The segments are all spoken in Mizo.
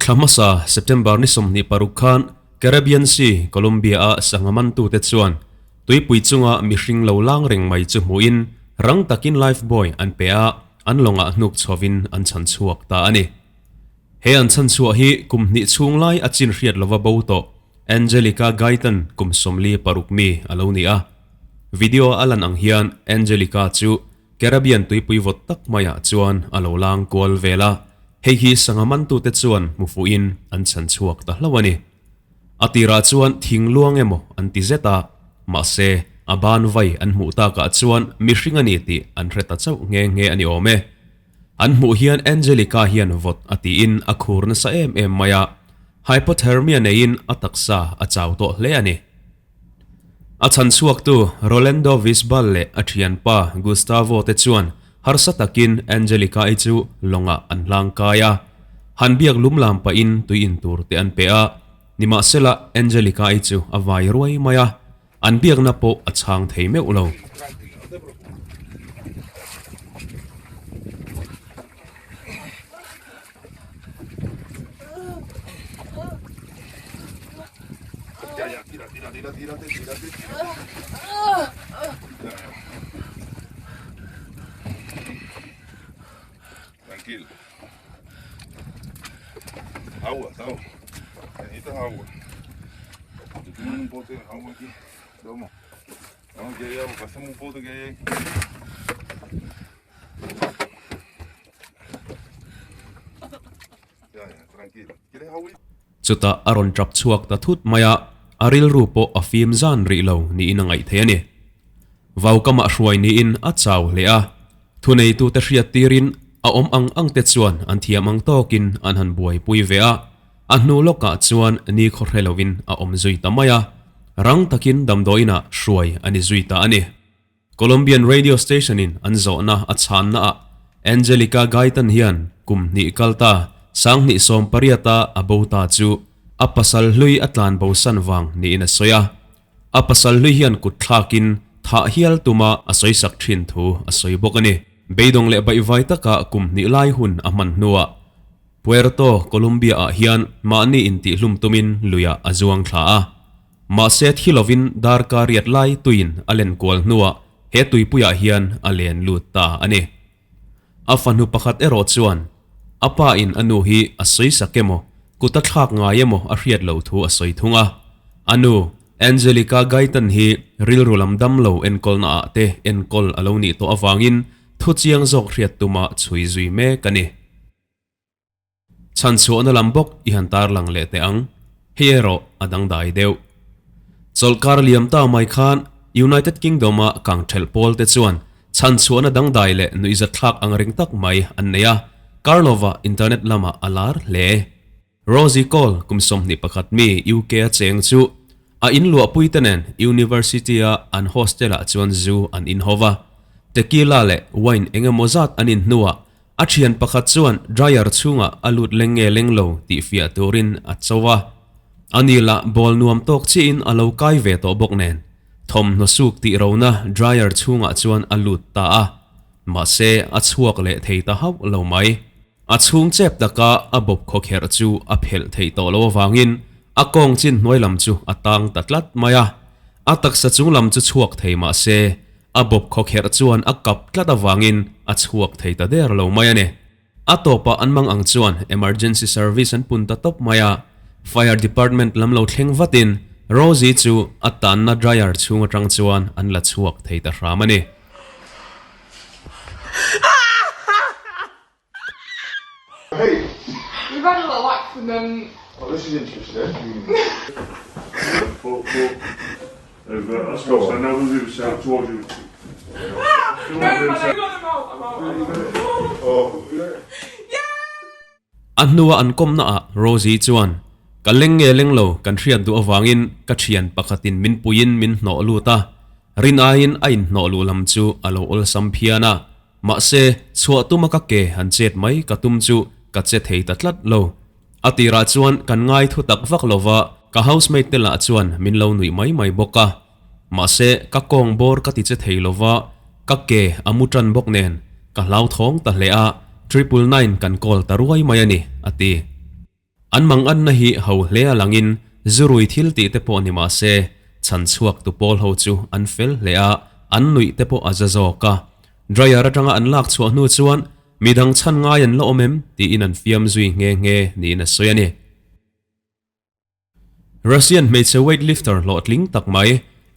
Thla hmasa September ni 26 khan Caribbean Sea, Colombia-a sangha mantute chuan tuipui chunga mihring lo lang reng mai chu hmuhin rang takin lifebuoy an pe a, an lawngah hnuk chhovin an chhan chhuak ta a ni. He an chhan chhuah hi kum hnih chhung lai a chin hriat lova bo tawh Angelica Gaitan kum 46 mi a lo ni a. Video a lan ang hian Angelica chu Caribbean tuipui vawt tak maiah chuan a lo lang kual vel a, hei hi sangha mantute chuan hmu fuhin an chhan chhuak ta hlauh a ni. A tirah chuan thing luang emaw an ti zet a, mahse a ban vai an hmuh takah chuan mihring a ni tih an hre ta chauh nghe nghe a ni awm e. An hmuh hian Angelica hian vawt a tiin a khur nasa em em mai a, hypothermia neiin a taksa a chau tawh hle a ni. A chhan chhuaktu Rolando Visbal leh a thianpa Gustavo te chuan harsa takin Angelica-i chu lawngah an hlang kai a. Han biak lum lam pahin tui in tur te an pe a. Nimahsela Angelica-i chu a vai ruai mai a, an biakna pawh a chhang thei meuh lo. Tranquilo. Agua, agua. Necesitas agua. Yo tengo un pote de agua aquí. Toma. Vamos que hay agua. Pasemos un pote que hay ahí. Ya, ya, tranquilo. ¿Quieres agua? Chutah a rawn tap chhuak ta thut mai a, a rilru pawh a fim zan rih lo niin a ngaih thei a ni. Vaukamah hruai niin a chau hle a, thuneitute hriat tirin a awm ang ang te chuan an thiam ang tawkin an han buaipui ve a, a hnu lawkah chuan ni khaw hre lovin a awm zui ta mai a, rang takin damdawiinah hruai a ni zui ta a ni. Colombian radio station in an zawhna a chhanna ah Angelica Gaitan hian kum hnih kal ta 2018 a a bo ta chu a pasal hlui a tlan bo san vang niin a sawi a. A pasal hlui hian kut thlakin thah hial tuma a sawi sak thin thu a sawi bawk a ni. Beidawng leh baihvai taka kum hnih lai hun a hman hnuah Puerto Colombia ah hian mahni intihhlum tumin luiah a zuang thla a. Mahse thi lovin darkar riat lai tuiin a len kual hnuah he tuipuiah hian a len lut ta a ni. A fanu pakhat erawh chuan a pa in a nu hi a sawi sak emaw, kut a thlak ngai emaw a hriat loh thu a sawi thung a. A nu, Angelica Gaitan hi rilru lam dam lo enkawlna ah te enkawl a lo nih tawh avangin thu chiang zawk hriat tuma chhui zui mek a ni. Chhanchhuahna lam bawk i han tarlang leh teh ang, hei erawh a dangdai deuh. Chawlhkar liam ta mai khan United Kingdom-a kangthelh pawl te chuan chhanchhuahna dangdai leh nuihzatthlak ang ring tak mai an nei a, Karlova internet lamah a lar hle. Rosie Cole kum 21 mi UK-a cheng chu a inluahpui te nen University-a an hostel-ah chuan zu an inho va, tequila leh wine eng emaw zat an in hnuah A thian pakhat chuan dryer chhungah a lut leng nge leng lo tih fiah turin a cho a. Ani lah ball nuam tawk chiahin a lo kai ve tawh bawk nen, thawmhnaw suk tih rona dryer chhungah chuan a lut ta a. Mahse, a chhuak leh thei ta hauh lo mai. A chhung chep taka a bawp khawkherh chu a phelh theih tawh lo avangin a kawng chin hnuai lam chu a tang ta tlat mai a. A taksa chung lam chu chhuak thei mahse, A bawp khawkherh chuan a kap tlat avangin a chhuak thei ta der lo mai a ni. A tawpah an mang ang chuan emergency service an pun ta tawp mai a, fire department lam lo thleng vatin Rosie chu a tanna dryer chhung atang chuan an la chhuak thei ta hram a ni. Hey! We've had a little accident. Oh, this is interesting. Four, four. Over. Let's go. So now we'll move south towards you. No, no, I got them out. I'm out. I'm out. Oh. A hnua an kawmna ah Rosie chuan, Ka leng nge leng lo kan hriat duh avangin ka thian pakhatin min puiin min hnawh lut a, rin aiin a inhnawh luh lam chu a lo awlsam phian a. Mahse, chhuah tuma ka ke han chet mai ka tum chu ka che thei ta tlat lo. A tirah chuan kan ngai thu tak vak lova, ka housemate te lah chuan min lo nuih mai mai bawk a. Mahse, ka kawng bawr ka ti che thei lova, ka ke a mu tan bawk nen, ka hlauthawng ta hle a, 999 kan call ta ruai mai a ni, a ti. An manganna hi ho hle a langin zurui thil tih te pawh ni mah se, chhan chhuak tu pawl ho chu an fel hle a, an nuih te pawh a za zawk a. Dryer atanga an lak chhuah hnu chuan midang chhan ngai an la awm em tiin an fiam zui nghe nghe niin a sawi a ni. Russian hmeichhe weightlifter hlawhtling tak mai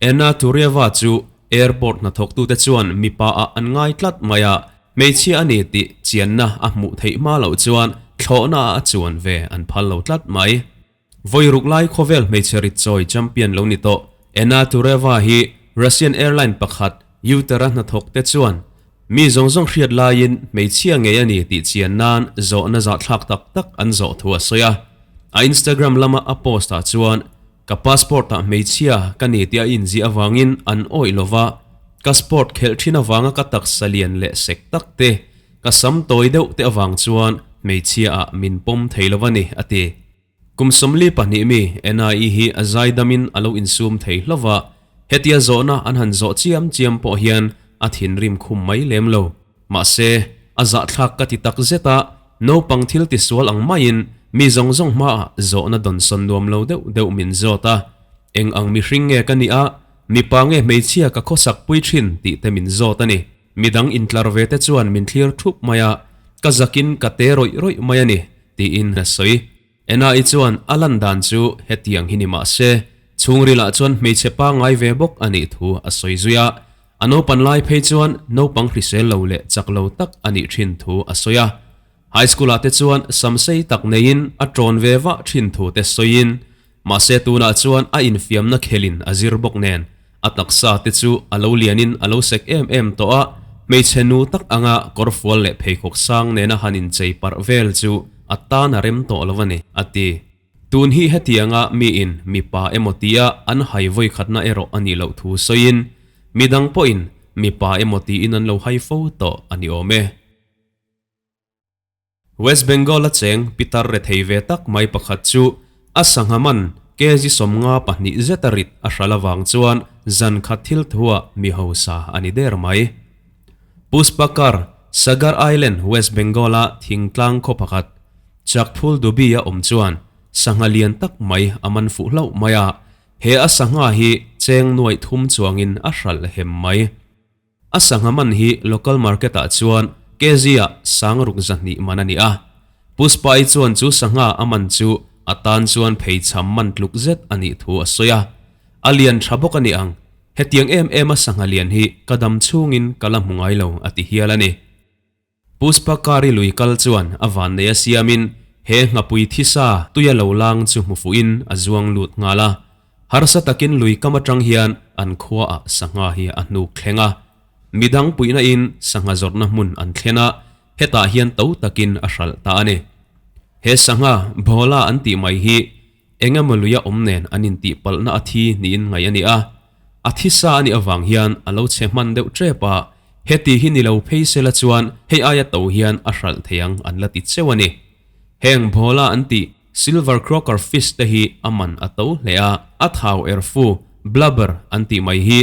Anna Turieva chu airport hnathawktute chuan mipa ah an ngai tlat mai a, hmeichhia a ni tih chianna a hmuh theih hma loh chuan thlawhna ah a chuan ve an phal lo tlat mai. Vawi ruk lai khawvel hmeichhe ritchawi champion lo ni tawh Anna Tureva hi Russian airline pakhat Utera hnathawkte chuan mi zawng zawng hriat laiin hmeichhia ngei a ni tih chian nan zawhna zahthlak tak tak an zawh thu a sawi a. A Instagram lama a post ah chuan, Ka passport ah hmeichhia ka ni tih a inziah avangin an awih lo va, ka sport khelh thin avanga ka taksa lian leh sek tak te, ka sam tawi deuh te avang chuan hmeichhia ah min pawm thei lo a ni, a ti. Kum 42 mi Anna-i hi a zaidamin a lo insum thei hlauh va, hetia zawhna an han zawh chiam chiam pawh hian a thinrim khum mai lem lo. Mahse, a zahthlak ka ti tak zet a, naupang thil tisual ang maiin mi zawng zawng hmaah zawhna dawnsawn nuam lo deuh deuh min zawt a. Eng ang mihring nge ka nih a, mipa nge hmeichhia ka khawsak pui thin tih te min zawt a ni. Midang intlar ve te chuan min thlir thup mai a, ka zakin ka te rawih rawih mai a ni, tiin a sawi. Ena-i chuan a lan dan chu hetiang hi ni mah se, chhungrilah chuan hmeichhe pangngai ve bawk a nih thu a sawi zui a. A naupan lai phei chuan naupang hrisel lo leh chak lo tak a nih thin thu a sawi a. High school-ah te chuan samsei tak neiin a ṭawn ve vah thin thu te sawiin, mahse tunah chuan a infiamna khelin a zir bawk nen a taksa te chu a lo lianin a lo sek em em tawh a, hmeichhe nu tak anga kawrfual leh pheikhawk sang nena han inchei parh vel chu a tan a rem tawh lo a ni, a ti. Tun hi hetianga miin mipa emaw tia an hai vawikhatna erawh a nih loh thu sawiin, midang pawhin mipa emaw tiin an lo hai fo tawh a ni awm e. West Bengal a cheng pitar rethei ve tak mai pakhat chu a sangha man kg 52 zet a rit a hral avang chuan zan khat thil thuah mi hausa a ni der mai. Pushpakar, Sagar Island, West Bengal a thingtlang khaw pakhat, Chakphul Dubi a awm chuan sangha lian tak mai a man fuh hlauh mai a, he a sangha hi cheng nuaih thum chuangin a hral hem mai. A sangha man hi local market ah chuan kg ah sangruk 200 man a ni a. Puspa-i chuan chu sangha a man chu a tan chuan pheichham man tluk zet a nih thu a sawi a. A lian tha bawk a ni ang, hetiang em em a sangha lian hi ka dam chhungin ka la hmu ngai lo a ti hial a ni. Puspa Kari lui kal chuan a van nei a siamin he nghapui thisa tuia lo lang chu hmu fuhin a zuang lut nghal a. Harsa takin lui kam atang hian an khuaah sangha hi a hnuk thleng a. Midang puihna in sangha zawrhna hmun an thlen a, hetah hian to takin a hralh ta a ni. He sangha Bhola an tih mai hi Engemaw luia awm nen an intihpalhna a thi niin ngaih a ni a, a thisa a nih avang hian a lo chhe hman deuh tep a, heti hi ni lo phei sela chuan hei aia to hian a hralh thei ang an la ti cheu a ni. Heng Bhola an tih Silver Croaker Fish te hi a man a to hle a, a thau erfu, blubber, an tih mai hi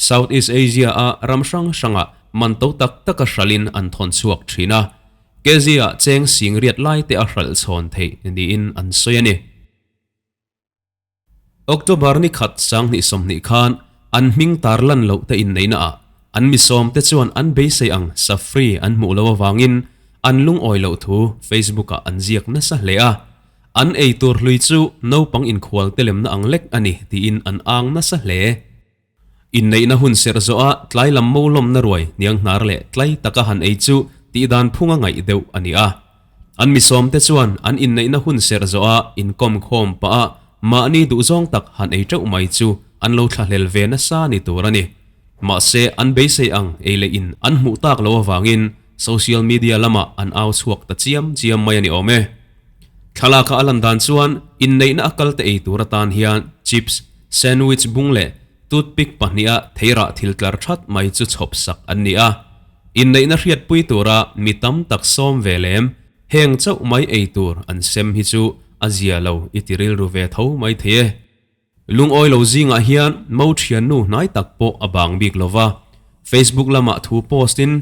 South East Asia a ram hrang hrangah man to tak taka hralhin an thawn chhuak thin a, Kg-ah cheng sing riat lai te a hralh chhawn theih niin an sawi a ni. October ni khat 2020 khan an hming tar lan loh te inneihna ah an misawm te chuan an beisei ang safri an hmuh loh avangin an lungawi loh thu Facebook ah an ziak nasa hle a. An ei tur hlui chu naupang inkhual te lemna ang lek a ni tiin an ang nasa hle. Inneihna hun serh zawh a tlai lam mo lawmna ruai hniang hnar leh tlai taka han ei chu tihdan phunga ngaih deuh a ni a. An misawmte chuan an inneihna hun serh zawh a inkawm khawm pah a mahni duhzawng tak han ei teuh mai chu an lo thlahlel ve nasa ni tur a ni. Mahse an beisei ang ei leh in an hmuh tak loh avangin social media lamah an au chhuak ta chiam chiam mai a ni awm e. Thlalaka a lan dan chuan inneihna a kalte ei tur atan hian chips, Sandwich bung leh toothpick pahniha theirah thil tlar that mai chu chhawp sak an ni a. Inneihna hriatpui tura mi tam tak sawm ve lem, heng chauh mai ei tur an sem hi chu a zia lo i ti rilru ve tho mai thei e. Lungawi lo zingah hian mo thiannu hnai tak pawh a bang bik lo va, Facebook lamah thu post in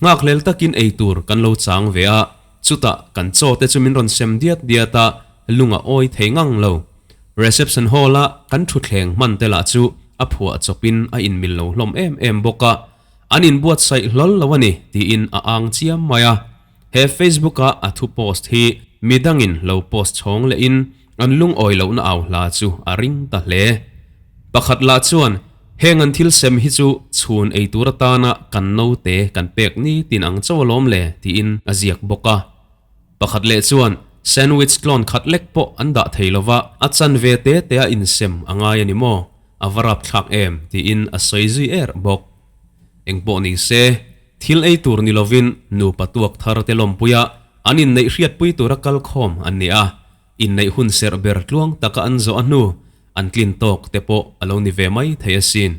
nghakhlel takin ei tur kan lo chang ve a, chutah kan chaw te chu min rawn sem diat diat a, lung a awi thei ngang lo. Reception hall a kan thutthleng hman te lah chu a phuah chawpin a inmil lo hlawm em em bawk a, an inbuatsaih hlawl lo a ni tiin a ang chiam mai a. He Facebook a a thu post hi midangin lo post chhawng lehin an lungawi lohna au hla chu a ring ta hle. Pakhat lah chuan heng an thil sem hi chu chhun ei tur atana kan naute kan pek nitin ang chauh alawm le tiin a ziak bawk a. Pakhat leh chuan sandwich tlawn khat lek pawh an dah thei lova, a chanve te te a insem a ngai a ni maw? A va rapthlak em? tiin a sawi zui er bawk. Engpawh ni se, thil ei tur ni lovin nupa tuak thar te lawmpuia an inneih hriatpui tura kal khawm an ni a, inneih hun serh ber tluang taka an zawh a hnu an tlin tawk te pawh a lo ni ve mai thei asin.